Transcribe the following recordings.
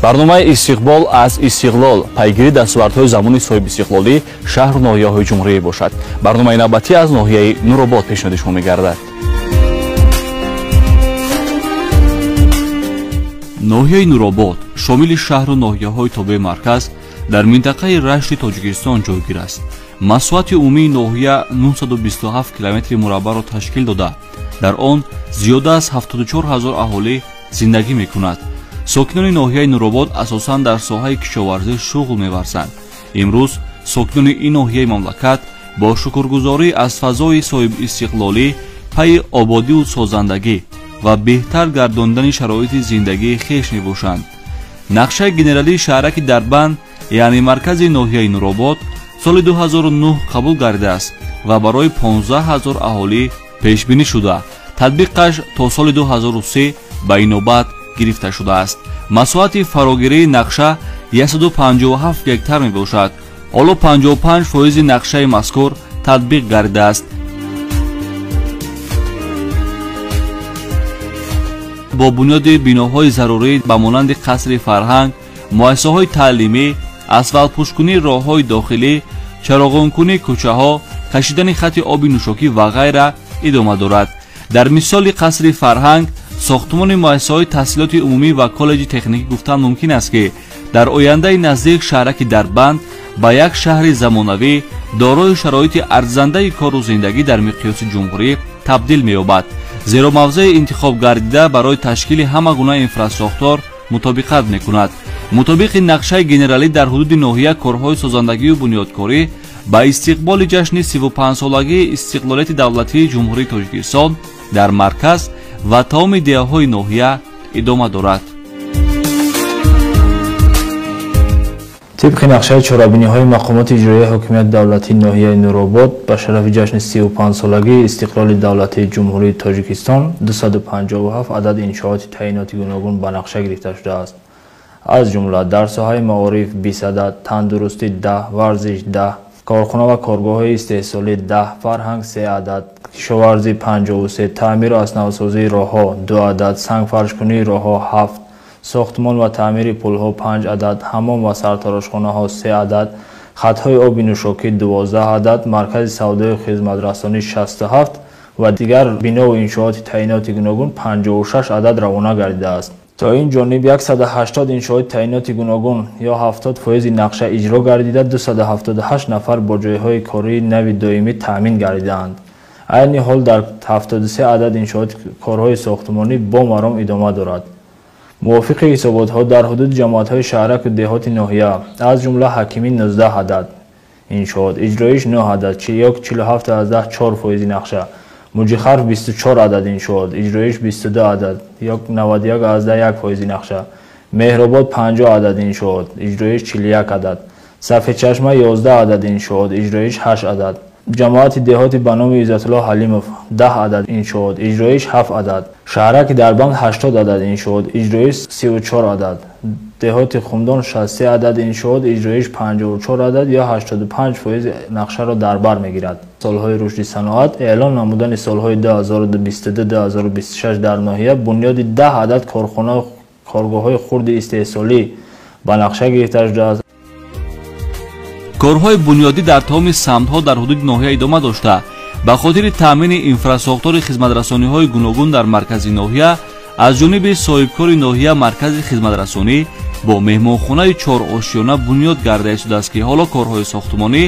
Барномаи «Истиқбол аз истиқлол» пайгири дастовардҳои замони соҳибистиқлолӣ шаҳру ноҳияҳои ҷумҳурӣ бошад. Барномаи навбатӣ аз ноҳияи Нуробод пешниҳоди шумо мегардад. Ноҳияи Нуробод шомили шаҳру ноҳияҳои тобеи марказ дар минтақаи Рашти Тоҷикистон ҷойгир аст. Масоҳати умумии ноҳия 927 километри мураббаъро ташкил дода, дар он зиёда аз 74 ҳазор аҳолӣ зиндагӣ мекунад. Сокинони ноҳияи Нуробод асосан дар соҳаи кишоварзӣ шуғл меварзанд. Имрӯз сокинони ин ноҳияи мамлакат бо шукргузорӣ аз фазои соҳибистиқлолӣ пайи ободиву созандагӣ ва беҳтар гардондани шароити зиндагии хеш мебошанд. Нақшаи генералии шаҳраки Дарбанд, яъне маркази ноҳияи Нуробод, соли 2009 қабул гардидааст ва барои 15 ҳазор аҳолӣ пешбинӣ шуда, татбиқаш то соли 2003 ба инобат гирифта шудааст. Масоҳати фарогирии нақша 157 гектар мебошад. Ҳоло 55 фоизи нақшаи мазкур татбиқ гардидааст. Бо бунёди биноҳои зарурӣ ба монанди қасри фарҳанг, муассисаҳои таълимӣ, асфалтпӯшкунии роҳҳои дохилӣ, чароғонкунии кӯчаҳо, кашидани хати оби нӯшокӣ ва ғайра идома дорад. Дар мисоли қасри фарҳанг, сохтмони муассисаҳои таҳсилоти умумӣ ва коллеҷи техникӣ гуфтан мумкин аст, ки дар ояндаи наздик шаҳраки Дарбанд ба як шаҳри замонавӣ дорои шароити арзандаи кору зиндагӣ дар миқёси ҷумҳурӣ табдил меёбад, зеро мавзеи интихоб гардида барои ташкили ҳама гуна инфрасохтор мутобиқат мекунад. Мутобиқи нақшаи генералӣ дар ҳудуди ноҳия корҳои созандагию бунёдкорӣ ба истиқболи ҷашни 35-солагии истиқлолияти давлатии Ҷумҳурии Тоҷикистон дар марказ ва тамоми деҳаҳои ноҳия идома дорад. Тибқи нақшаи чорабиниҳои мақомоти иҷроияи ҳокимияти давлатии ноҳияи Нуробод ба шарафи ҷашни 35-солагии истиқлоли давлатии Ҷумҳурии Тоҷикистон 257 адад иншооти таъиноти гуногун ба нақша гирифта шудааст. Аз ҷумла дар соҳаи маориф 20 адад, тандурустӣ 10, варзиш 10, корхона ва коргоҳҳои истеҳсолӣ 10, фарҳанг 3 адад, кишоварзӣ 53, таъмиру аснавсозии роҳҳо 2 адад, сангфаршкунии роҳҳо 7, сохтмон ва таъмири пулҳо 5 адад, ҳаммом ва сартарошхонаҳо 3 адад, хатҳои оби нӯшокӣ 12 адад, маркази савдою хизматрасонӣ 67 ва дигар бинову иншооти таъиноти гуногун 56 адад равона гардидааст. То ин ҷониб 180 иншооти таъиноти гуногун ё 70 фоизи нақша иҷро гардида, 278 нафар бо ҷойҳои кории нави доимӣ таъмин гардидаанд. Айни ҳол дар 73 адад иншооти корҳои сохтмонӣ бо маром идома дорад. Мувофиқи ҳисоботҳо дар ҳудуди ҷамоатҳои шаҳраку деҳоти ноҳия, аз ҷумла ҳакимӣ 19 адад иншоот, иҷроиш 9 адад, ё 47,4 фоизи нақша, Муҷихарф 24 адад иншоот, иҷроиш 22 адад, ё 91,1 фоизи нақша, Меҳробод 50 адад иншоот, иҷроиш 41 адад, Сафедчашма 11 адад иншоот, иҷроиш 8 адад, ҷамоати деҳоти ба номи Иззатулло Ҳалимов 10 адад иншоот, иҷроиш 7 адад, шаҳраки Дарбанд 80 адад иншоот, иҷроиш 34 адад, деҳоти Хумдон 63 адад иншоот, иҷроиш 54 адад ё 85 фоизи нақшаро дар бар мегирад. Солҳои рушди саноат эълон намудани солҳои 2022-2026 дар ноҳия бунёди 10 адад корхона коргоҳҳои хурди истеҳсолӣ ба нақша гирифта шудааст. Корҳои бунёдӣ дар тамоми самтҳо дар ҳудуди ноҳия идома дошта, ба хотири таъмини инфрасохтори хизматрасониҳои гуногун дар маркази ноҳия аз ҷониби соҳибкори ноҳия маркази хизматрасонӣ бо меҳмонхонаи чорошёна бунёд гардида шудааст, ки ҳоло корҳои сохтмонӣ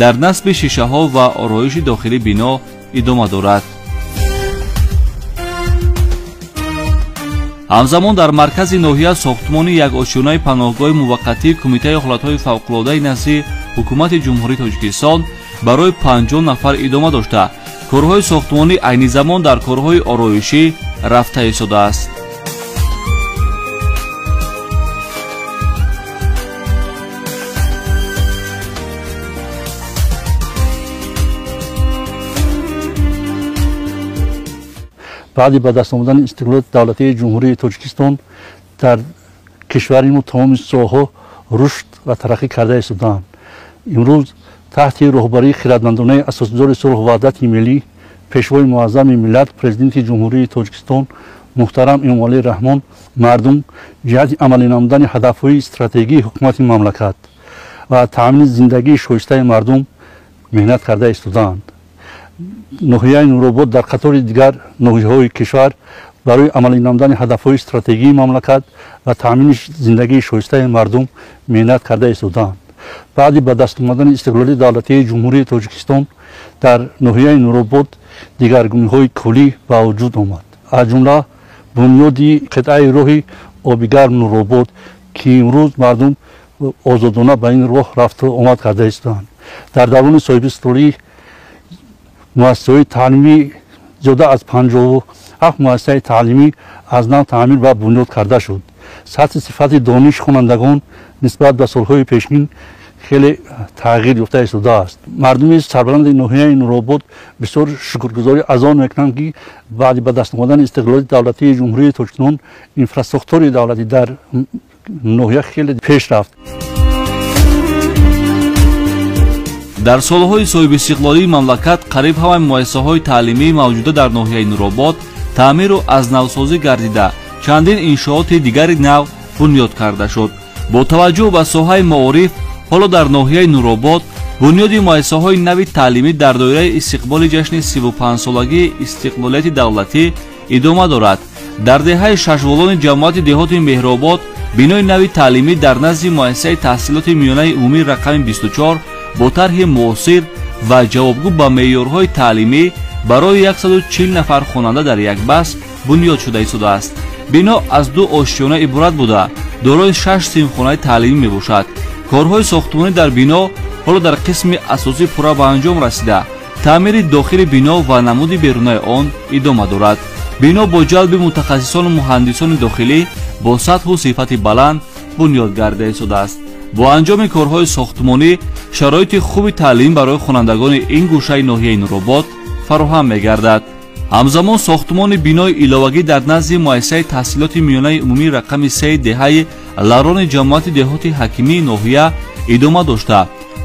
дар насби шишаҳо ва ороиши дохили бино идома дорад. Ҳамзамон дар маркази ноҳия сохтмони як ошёнаи паноҳгоҳи муваққатии Кумитаи ҳолатҳои фавқулодаи назди Ҳукумати Ҷумҳурии Тоҷикистон барои 50 нафар идома дошта, корҳои сохтмонӣ айни замон дар корҳои ороишӣ рафта истодааст. Баъди ба даст омадани истиқлолияти давлатии Ҷумҳурии Тоҷикистон дар кишвари мо тамоми соҳаҳо рушд ва тараққӣ карда истодаанд. Имрӯз таҳти роҳбарии хиратмандонаи асосгузори сулҳу ваҳдати миллӣ, пешвои муаззами миллат, президенти Ҷумҳурии Тоҷикистон муҳтарам Эмомалӣ Раҳмон мардум ҷиҳати амалӣ намудани ҳадафҳои стратегии ҳукумати мамлакат ва таъмини зиндагии шоистаи мардум меҳнат карда истодаанд. Ноҳияи Нуробод дар қатори дигар ноҳияҳои кишвар барои амалӣ намудани ҳадафҳои стратегии мамлакат ва таъмини зиндагии шоистаи мардум меҳнат карда истодаанд. Баъди ба даст омадани истиқлоли давлатии Ҷумҳурии Тоҷикистон дар ноҳияи Нуробод дигаргуниҳои куллӣ ба вуҷуд омад. Аз ҷумла бунёди қитъаи роҳи Обигарм Нуробод, ки имрӯз мардум озодона ба ин роҳ рафту омад карда истодаанд. Дар даврони соҳибистиқлолӣ муассисаҳои таълимӣ зиёда аз 57 муассисаи таълимӣ аз нав таъмир ва бунёд карда шуд. Сатҳи сифати дониш хонандагон нисбат ба солҳои пешин хеле тағйир ёфта истодааст. Мардуми сарбаланди ноҳияи Нуробод бисёр шукргузорӣ аз он мекунанд, ки баъди ба даст омадани истиқлоли давлатии Ҷумҳурии Тоҷикистон инфраструктураи давлатӣ дар ноҳия хеле пеш рафт. Дар солҳои соҳибистиқлолии мамлакат қариб ҳамаи муассисаҳои таълимии мавҷуда дар ноҳияи Нуробод таъмиру аз навсозӣ гардида, чандин иншооти дигари нав бунёд карда шуд. Бо таваҷҷӯҳ ба соҳаи маориф, ҳоло дар ноҳияи Нуробод бунёди муассисаҳои нави таълимӣ дар доираи истиқболи ҷашни 35-солагии истиқлолияти давлатӣ идома дорад. Дар деҳаи Шашволони ҷамоати деҳоти Меҳробод бинои нави таълимӣ дар назди муассисаи таҳсилоти миёнаи умумӣ рақами 24 бо тарҳи муосир ва ҷавобгӯ ба меъёрҳои таълимӣ барои 140 нафар хонанда дар як бас бунёд шуда истодааст. Бино аз ду ошёна иборат буда, дорои 6 синфхонаи таълимӣ мебошад. Корҳои сохтмонӣ дар бино ҳоло дар қисми асосӣ пурра ба анҷом расида, таъмири дохили бино ва намуди берунаи он идома дорад. Бино бо ҷалби мутахассисону муҳандисони дохилӣ бо сатҳу сифати баланд бунёд гардида истодааст. Бо анҷоми корҳои сохтмонӣ шароити хуби таълим барои хонандагони ин гӯшаи ноҳияи Нуробод фароҳам мегардад. Ҳамзамон сохтмони бинои иловагӣ дар назди муассисаи таҳсилоти миёнаи умумӣ рақами 3 деҳаи Ларони ҷамоати деҳоти ҳакимии ноҳия идома дошта,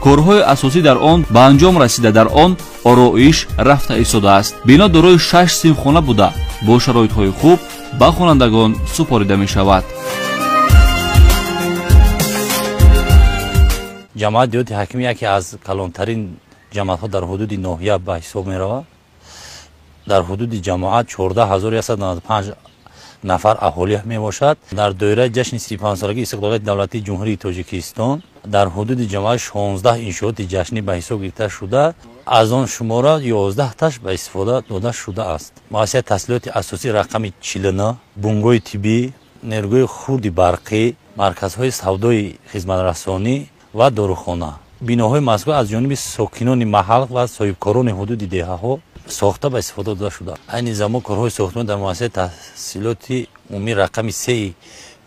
корҳои асосӣ дар он ба анҷом расида, дар он ороиш рафта истодааст. Бино дорои 6 синфхона буда, бо шароитҳои хуб ба хонандагон супорида мешавад. Ҷамоати деҳоти ҳакимӣ яке аз калонтарин ҷамоатҳо дар ҳудуди ноҳия ба ҳисоб меравад. Дар ҳудуди ҷамоат 14195 нафар аҳолӣ мебошад. Дар доираи ҷашни 35-солагии истиқлолияти давлатии Ҷумҳурии Тоҷикистон дар ҳудуди ҷамоат 16 иншооти ҷашнӣ ба ҳисоб гирифта шуда, аз он шумора 11таш ба истифода дода шудааст. Муассисаи таҳсилоти асосӣ рақами 49, бунгоҳи тиббӣ, нерӯгоҳи хурди барқӣ, марказҳои савдои хизматрасонӣ ва дорухона. Биноҳои мазкур аз ҷониби сокинони маҳал ва соҳибкорони ҳудуди деҳаҳо сохта ба истифода дода шуда. Айни замон корҳои сохтмонӣ дар муассисаи таҳсилоти умумӣ рақами 3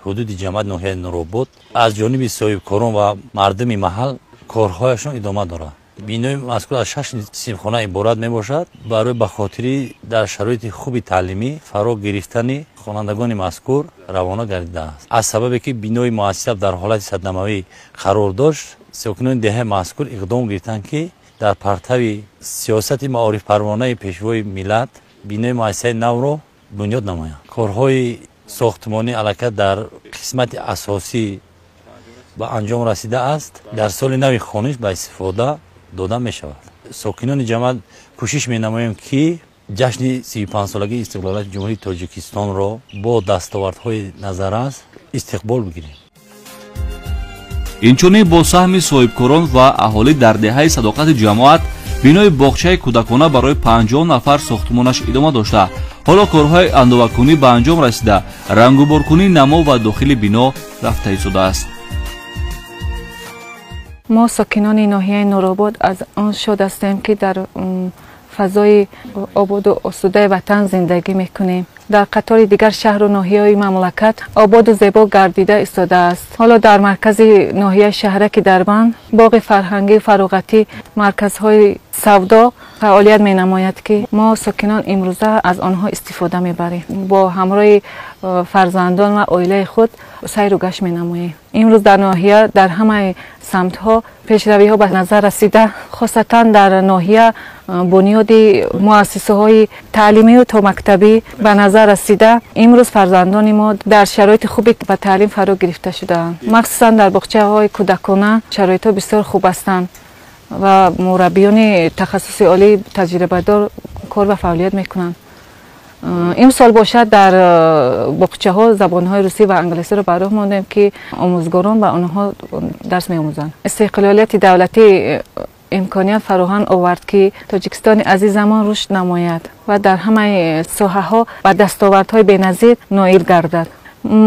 ҳудуди ҷамоати ноҳияи Нуробод аз ҷониби соҳибкорон ва мардуми маҳал корҳояшон идома дорад. Бинои мазкур аз 6 синфхона иборат мебошад. Барои ба хотири дар шароити хуби таълимӣ фаро гирифтани хонандагони мазкур равона гардидааст. Аз сабабе ки бинои муассиса дар ҳолати садамавӣ қарор дошт, сокинони деҳаи мазкур иқдом гирифтанд, ки дар партави сиёсати маорифпарвонаи пешвои миллат бинои муассисаи навро бунёд намоянд. Корҳои сохтмонӣ аллакай дар қисмати асосӣ ба анҷом расидааст. Дар соли нави хониш ба истифода дода мешавад. Сокинони ҷамоат кӯшиш менамоем, ки ҷашни 35-солагии истиқлолияти Ҷумҳурии Тоҷикистонро бо дастовардҳои назаррас истиқбол бигирем. Инчунин бо саҳми соҳибкорон ва аҳолӣ дар деҳаи Садоқати ҷамоат бинои боғчаи кӯдакона барои 50 нафар сохтмонаш идома дошта, ҳоло корҳои андовакунӣ ба анҷом расида, рангуборкунии намо ва дохили бино рафта истодааст. Мо сокинони ноҳияи Нуробод аз он шод ҳастем, ки дар фазои ободу осудаи ватан зиндагӣ мекунем. Дар қатори дигар шаҳру ноҳияҳои мамлакат ободу зебо гардида истодааст. Ҳоло дар маркази ноҳияи шаҳраки Дарбанд боғи фарҳангию фароғатӣ, марказҳои савдо фаъолият менамояд, ки мо сокинон имрӯза аз онҳо истифода мебарем. Бо ҳамроҳи фарзандон ва оилаи худ сайру гашт менамоем. Имрӯз дар ноҳия дар ҳамаи самтҳо пешравиҳо ба назар расида, хосатан дар ноҳия бунёди муассисаҳои таълимию томактабӣ ба назар расида, имрӯз фарзандони мо дар шароити хуби ба таълим фаро гирифта шудаанд. Махсусан дар боғчаҳои кӯдакона шароитҳо бисёр хуб ҳастанд ва мураббиёни тахассуси олӣ таҷрибадор кор ва фаъолият мекунанд. Имсол бошад дар боғчаҳо забонҳои русӣ ва англисиро ба роҳ мондем, ки омӯзгорон ба онҳо дарс меомӯзанд. Истиқлолияти давлатӣ имконият фароҳам овард, ки Тоҷикистони азизамон рушд намояд ва дар ҳамаи соҳаҳо ба дастовардҳои беназир ноил гардад.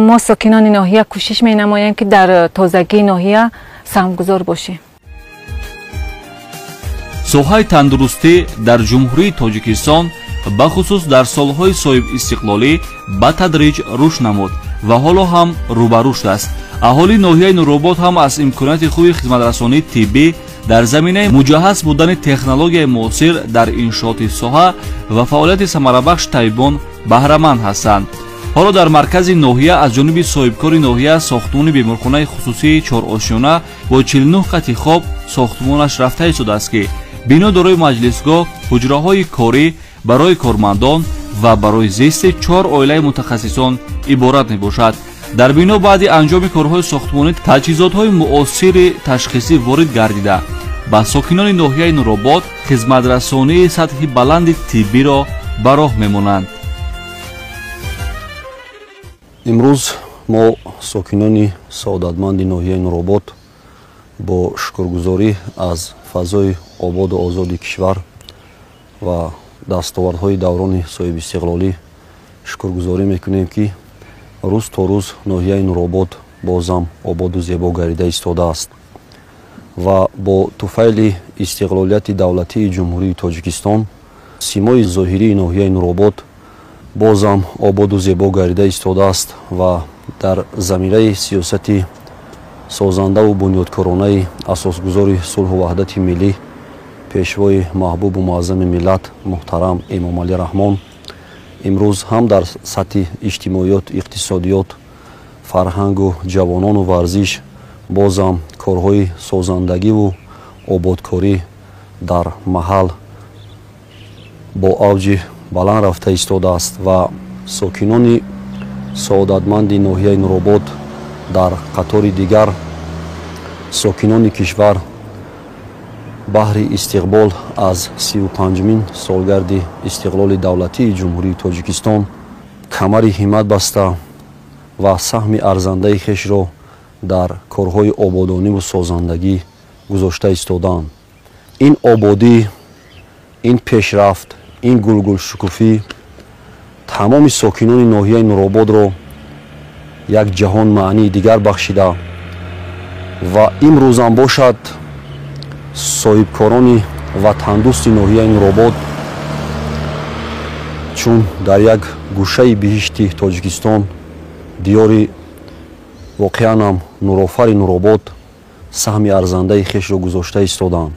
Мо сокинони ноҳия кӯшиш менамоем, ки дар тозагии ноҳия саҳмгузор бошем. Соҳаи тандурустӣ дар Ҷумҳурии Тоҷикистон бахусус дар солҳои соҳибистиқлолӣ ба тадриҷ рушд намуд ва ҳоло ҳам рӯ ба рушд аст. Аҳолии ноҳияи Нуробод ҳам аз имконияти хуби хизматрасонии тиббӣ дар заминаи муҷаҳҳаз будани технологияи муосир дар иншооти соҳа ва фаъолияти самарабахши табибон баҳраманд ҳастанд. Ҳоло дар маркази ноҳия аз ҷониби соҳибкори ноҳия сохтмони беморхонаи хусусии чорошёна бо 49 қати хоб сохтмонаш рафта истодааст, ки бино дорои маҷлисгоҳ, ҳуҷраҳои корӣ барои кормандон ва барои зисти 4 оилаи мутахассисон иборат мебошад. Дар бино баъди анҷоми корҳои сохтмонӣ таҷҳизотҳои муосири ташхисӣ ворид гардида, ба сокинони ноҳияи Нуробод хизматрасонии сатҳи баланди тиббиро ба роҳ мемонанд. Имрӯз мо сокинони саодатманди ноҳияи Нуробод бо шукргузорӣ аз фазои ободу озоди кишвар ва дастовардҳои даврони соҳибистиқлолӣ шукргузорӣ мекунем, ки рӯз то рӯз ноҳияи Нуробод бозам ободу зебо гардида истодааст ва бо туфайли истиқлолияти давлатии Ҷумҳурии Тоҷикистон симои зоҳирии ноҳияи Нуробод бозам ободу зебо гардида истодааст ва дар заминаи сиёсати созандаву бунёдкоронаи асосгузори сулҳу ваҳдати миллӣ, пешвои маҳбубу муаззами миллат муҳтарам Эмомалӣ Раҳмон имрӯз ҳам дар сатҳи иҷтимоиёт, иқтисодиёт, фарҳангу ҷавонону варзиш бозам корҳои созандагиву ободкорӣ дар маҳал бо авҷи баланд рафта истодааст ва сокинони саодатманди ноҳияи Нуробод дар қатори дигар сокинони кишвар баҳри истиқбол аз 35-мин солгарди истиқлоли давлатии Ҷумҳурии Тоҷикистон камари ҳиммат баста ва саҳми арзандаи хешро дар корҳои ободониву созандагӣ гузошта истодаанд. Ин ободӣ, ин пешрафт, ин гулгулшукуфӣ тамоми сокинони ноҳияи Нурободро як ҷаҳон маънии дигар бахшида ва имрӯзам бошад соҳибкорони ватандӯсти ноҳияи Нуробод чун дар як гӯшаи биҳишти Тоҷикистон, диёри воқеан ҳам нурофари Нуробод саҳми арзандаи хешро гузошта истодаанд.